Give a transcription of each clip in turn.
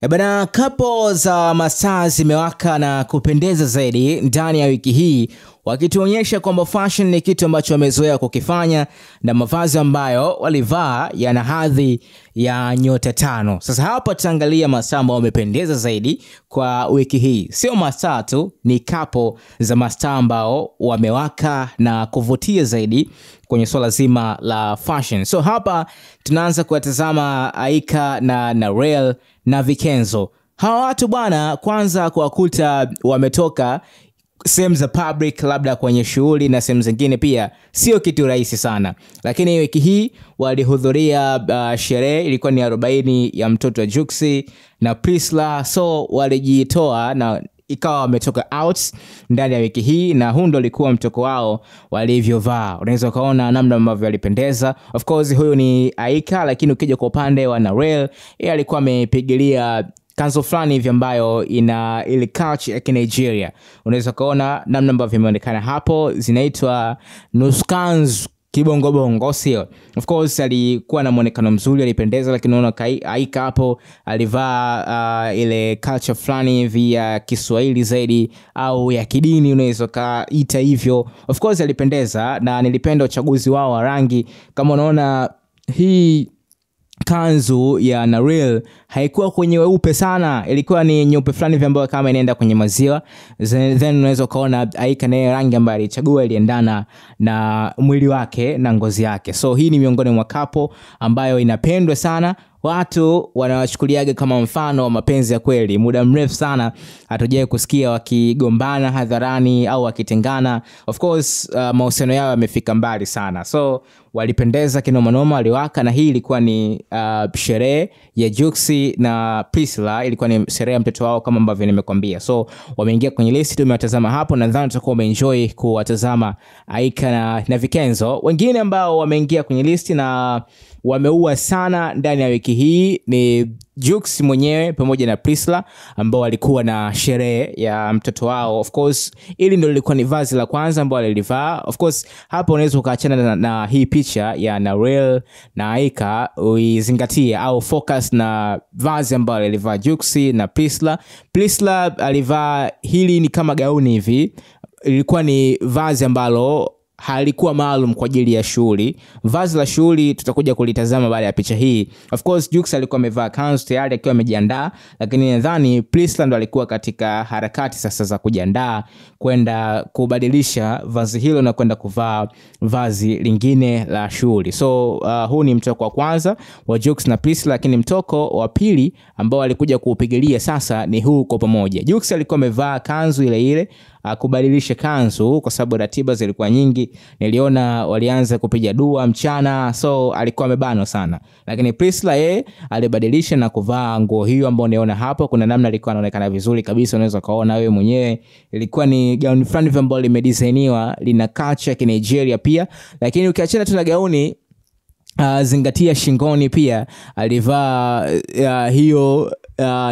Bana, couple za mastaa zimewaka na kupendeza zaidi ndani ya wiki hii, wakituonyesha kwamba fashion ni kitu ambacho wamezoea kukifanya na mavazi ambayo walivaa yana hadhi ya nyota 5. Sasa hapa tutaangalia mastaa ambao wamependeza zaidi kwa wiki hii. Sio mastaa tu, ni couple za mastaa ambao wamewaka na kuvutia zaidi kwenye swala zima la fashion. So hapa tunaanza kuwatazama Aika na Narelle na Vikenzo. Hawa watu bwana, kwanza kuwakuta wametoka sehemu za public, labda kwenye shughuli na sehemu zingine pia, sio kitu rahisi sana. Lakini wiki hii walihudhuria sherehe, ilikuwa ni 40 ya mtoto wa Juksi na Priscilla. So walijitoa na ikawa wametoka out ndani ya wiki hii, na huu ndo ulikuwa mtoko wao walivyovaa. Unaweza ukaona namna ambavyo walipendeza. Of course huyu ni Aika, lakini ukija kwa upande wa Narelle, yeye alikuwa amepigilia kanzu fulani hivi ambayo ina ile culture ya Nigeria. Unaweza kuona namna ambavyo imeonekana hapo, zinaitwa nuskanzu kibongo bongo, sio? Of course alikuwa na muonekano mzuri, alipendeza, lakini unaona Aika hapo alivaa ile culture fulani hivi ya Kiswahili zaidi au ya kidini, unaweza kaita hivyo. Of course alipendeza na nilipenda uchaguzi wao wa rangi. Kama unaona hii kanzu ya Narelle haikuwa kwenye weupe sana, ilikuwa ni nyeupe fulani hivi ambayo kama inaenda kwenye maziwa. Then unaweza ukaona Aika naye rangi ambayo alichagua iliendana na mwili wake na ngozi yake. So hii ni miongoni mwa couple ambayo inapendwa sana. Watu wanawachukuliaga kama mfano wa mapenzi ya kweli. Muda mrefu sana hatujawahi kusikia wakigombana hadharani au wakitengana. Of course mahusiano yao yamefika mbali sana. So walipendeza kinoma noma, waliwaka, na hii ilikuwa ni sherehe ya Juksi na Priscilla, ilikuwa ni sherehe ya mtoto wao kama ambavyo nimekuambia. So wameingia kwenye list, tumewatazama hapo, nadhani tutakuwa umeenjoy kuwatazama Aika na Vikenzo. Wengine ambao wameingia kwenye list na wameua sana ndani ya wiki hii ni Jux mwenyewe pamoja na Priscilla ambao walikuwa na sherehe ya mtoto wao. Of course ili ndio lilikuwa ni vazi la kwanza ambao alilivaa. Of course hapo unaweza ukaachana na hii picha ya Narelle na Aika, uizingatie au focus na vazi ambalo alilivaa Jux na Priscilla. Priscilla alivaa hili ni kama gauni hivi, ilikuwa ni vazi ambalo halikuwa maalum kwa ajili ya shughuli. Vazi la shughuli tutakuja kulitazama baada ya picha hii. Of course Jux alikuwa amevaa kanzu tayari akiwa amejiandaa, lakini nadhani Priscilla ndo alikuwa katika harakati sasa za kujiandaa kwenda kubadilisha vazi hilo na kwenda kuvaa vazi lingine la shughuli. So huu ni mtoko wa kwanza wa Jux na Priscilla, lakini mtoko wa pili ambao alikuja kuupigilia sasa ni huu kwa pamoja. Jux alikuwa amevaa kanzu ile ile, kubadilisha kanzu kwa sababu ratiba zilikuwa nyingi. Niliona walianza kupiga dua mchana, so alikuwa amebanwa sana. Lakini Priscilla yeye alibadilisha na kuvaa nguo hiyo ambayo unaona hapo. Kuna namna alikuwa anaonekana vizuri kabisa, unaweza kaona wewe mwenyewe. Ilikuwa ni gauni fulani ambalo limedesigniwa, lina culture ya Nigeria pia. Lakini ukiachana tu na gauni, zingatia shingoni pia alivaa hiyo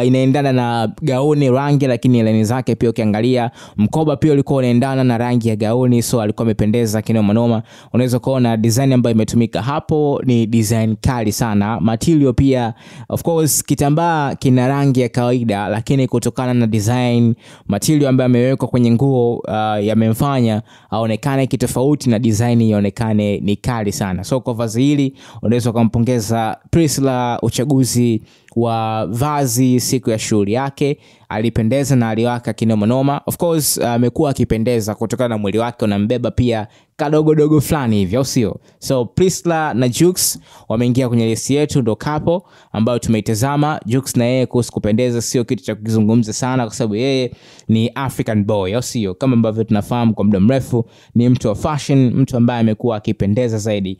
inaendana na gauni rangi, lakini laini zake pia ukiangalia mkoba pia ulikuwa unaendana na rangi ya gauni. So alikuwa amependeza kinoma noma. Unaweza kuona design ambayo imetumika hapo ni design kali sana. Material pia, of course kitambaa kina rangi ya kawaida, lakini kutokana na design material ambayo amewekwa kwenye nguo yamemfanya aonekane kitofauti na design ionekane ni kali sana. So kwa vazi hili unaweza kumpongeza Priscilla, uchaguzi wa vazi siku ya shughuli yake, alipendeza na aliwaka kinoma noma. Of course amekuwa akipendeza kutokana na mwili wake unambeba pia kadogo dogo fulani hivi, au sio? So Priscilla na Jux wameingia kwenye list yetu, ndo couple ambayo tumeitazama. Jux na yeye kuhusu kupendeza sio kitu cha kuzungumza sana, kwa sababu yeye ni African boy, au sio? Kama ambavyo tunafahamu kwa muda mrefu ni mtu wa fashion, mtu ambaye amekuwa akipendeza zaidi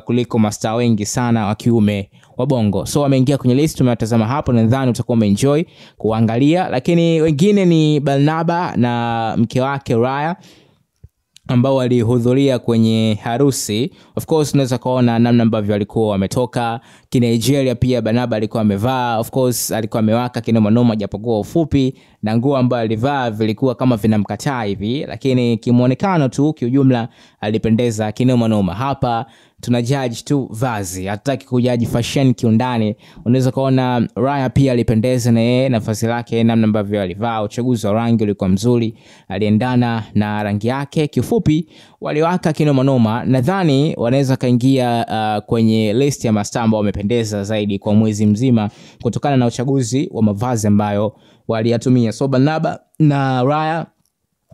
kuliko mastaa wengi sana wa kiume wa Bongo. So wameingia kwenye list, tumewatazama hapo, nadhani utakuwa umeenjoy kuangalia. Lakini wengine ni Barnaba na mke wake Raya ambao walihudhuria kwenye harusi. Of course unaweza kuona namna ambavyo walikuwa wametoka Kinigeria. Pia Barnaba alikuwa amevaa, of course alikuwa amewaka kinoma noma, japokuwa ufupi na nguo ambayo alivaa vilikuwa kama vinamkataa hivi, lakini kimuonekano tu kiujumla alipendeza kinoma noma. Hapa Tuna judge tu vazi, hatutaki kujudge fashion kiundani. Unaweza kuona Raya pia alipendeza na yeye nafasi lake, namna ambavyo alivaa, uchaguzi wa rangi ulikuwa mzuri, aliendana na rangi yake. Kifupi waliwaka kinoma noma. Nadhani wanaweza kaingia kwenye list ya mastaa ambao wamependeza zaidi kwa mwezi mzima kutokana na uchaguzi wa mavazi ambayo waliyatumia. So Barnaba na Raya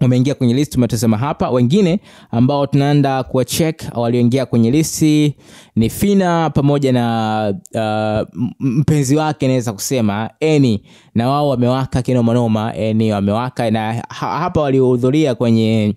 wameingia kwenye list, tumetazama hapa. Wengine ambao tunaenda kuwa check walioingia kwenye listi ni Phina pamoja na mpenzi wake naweza kusema Eni, na wao wamewaka kinoma noma. Eni wamewaka na hapa walihudhuria kwenye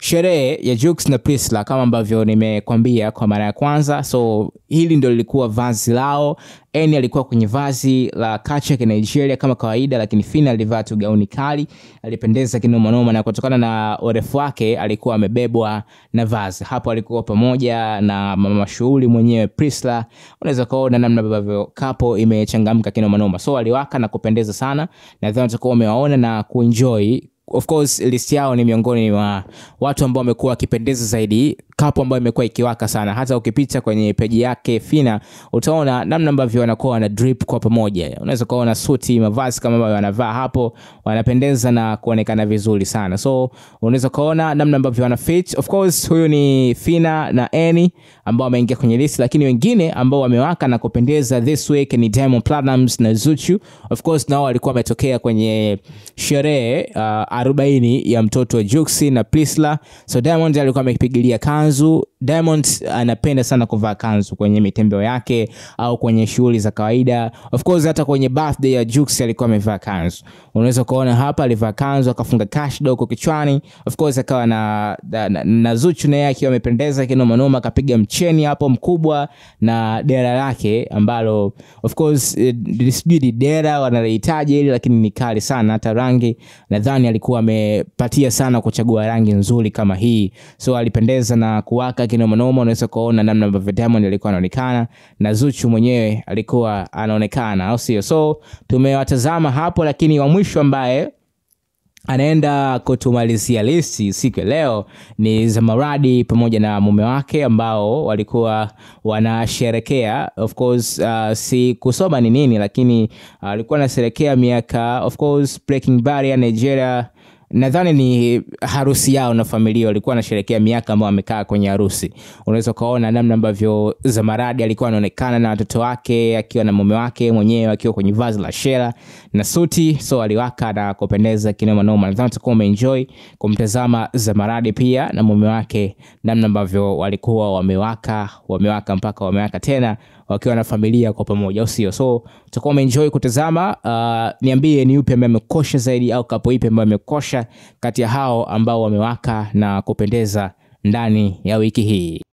sherehe ya Jux na Priscilla kama ambavyo nimekwambia kwa mara ya kwanza. So hili ndio lilikuwa vazi lao. Eni alikuwa kwenye vazi la culture ya Nigeria kama kawaida, lakini Phina alivaa tu gauni kali, alipendeza kinoma noma, na kutokana na urefu wake alikuwa amebebwa na vazi. Hapo alikuwa pamoja na mama mashuhuri mwenyewe Priscilla. Unaweza kuona namna ambavyo couple imechangamka kinoma noma. So aliwaka na kupendeza sana, nadhani utakuwa umewaona na kuenjoy. Of course list yao ni miongoni mwa watu ambao wamekuwa wakipendeza zaidi, couple ambayo imekuwa ikiwaka sana. Hata ukipita kwenye page yake Phina utaona namna ambavyo wanakuwa wana drip kwa pamoja. Unaweza kuona suti, mavazi kama ambavyo wanavaa hapo, wanapendeza na kuonekana vizuri sana. So unaweza kuona namna ambavyo wana fit. Of course huyu ni Phina na Eni ambao wameingia kwenye list, lakini wengine ambao wamewaka na kupendeza this week ni Diamond Platnumz na Zuchu. Of course nao walikuwa wametokea kwenye sherehe 40 ya mtoto wa Jux na Priscilla. So Diamond alikuwa amepigilia kanzu. Diamond anapenda sana kuvaa kanzu kwenye mitembeo yake au kwenye shughuli za kawaida. Of course hata kwenye birthday ya Jux alikuwa amevaa kanzu. Unaweza kuona hapa alivaa kanzu akafunga cash dogo kichwani. Of course akawa na Zuchu naye akiwa amependeza kinoma noma, akapiga mcheni hapo mkubwa na dera lake ambalo of course sijui dera wanalihitaji ili, lakini ni kali sana. Hata rangi nadhani alikuwa amepatia sana kuchagua rangi nzuri kama hii. So alipendeza na kuwaka kinoma noma. Unaweza kuona namna ambavyo Diamond alikuwa anaonekana na Zuchu mwenyewe alikuwa anaonekana, au sio? So tumewatazama hapo, lakini wa mwisho ambaye anaenda kutumalizia listi siku leo ni Zamaradi pamoja na mume wake ambao walikuwa wanasherekea. Of course si kusoma ni nini, lakini alikuwa anasherekea miaka, of course Breaking Barrier Nigeria, nadhani ni harusi yao na familia, walikuwa wanasherehekea miaka ambao wamekaa kwenye harusi. Unaweza kuona namna ambavyo Zamaradi alikuwa anaonekana na watoto wake akiwa na mume wake mwenyewe akiwa kwenye vazi la shera na suti. So aliwaka na kupendeza kinoma noma. Nadhani utakuwa umeenjoy kumtazama Zamaradi pia na mume wake namna ambavyo walikuwa wamewaka mpaka wamewaka tena wakiwa na familia kwa pamoja, au sio? So utakuwa umeenjoy kutazama. Niambie ni upi ambaye amekosha zaidi au kapo ipi ambaye amekosha kati ya hao ambao wamewaka na kupendeza ndani ya wiki hii.